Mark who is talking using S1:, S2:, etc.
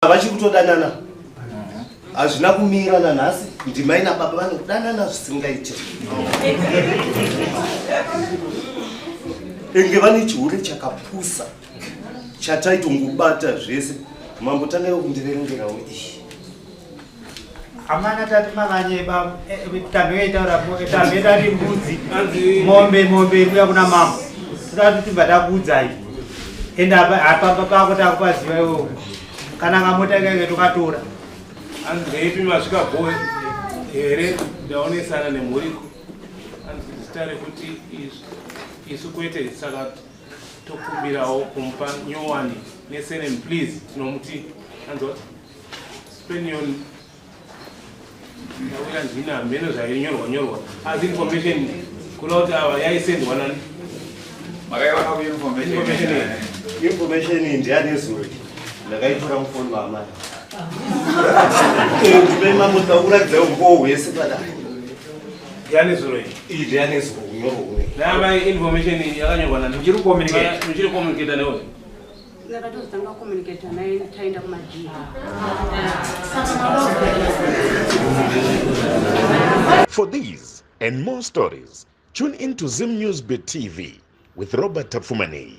S1: Vachiri kutodanana hazvina kumira nanhasi ndimai nababa vanodanana zvisingaite enge vane chihure chakapusa chataitongobata zvese mambo tangaiwo kundiverengerawo iyi
S2: Amana tati makanyeba eh, eh, tambe yaitaura eh, tambe tati mbudzi mombe mombe ikuya kuna mambo toda kuti tibva takuudzai ende apamba pako takupaziva iwewe kana kamota ikeke tokatora
S3: Hanzi ndeipi masvika bho here ndaonesana nemhuri hanzi zita rekuti isu kwete saka tokumbirawo kumupa nyowani nesename please tinomuti hanzi what Spenion ndauya ndini hameno zvainyorwa nyorwa asi information kuna kuti ava yaisendwa nani
S4: makaiwana ku information
S1: information iyi ndiyanezuro ndakaitora mufoni maamai ndime mambo ndakuratidza umbowo hwese padai
S3: yanezuro iyi
S1: iyi ndiyanezuro unyorwa une
S3: naamai information iyi yakanyorwa nani
S4: Muchiri kucommunicate?
S3: muchiri communicate newe
S5: Ndakatozotanga kucommunicate naye taenda kumadhii.
S6: For these and more stories, tune in to Zim News Bit TV with Robert Tafumani.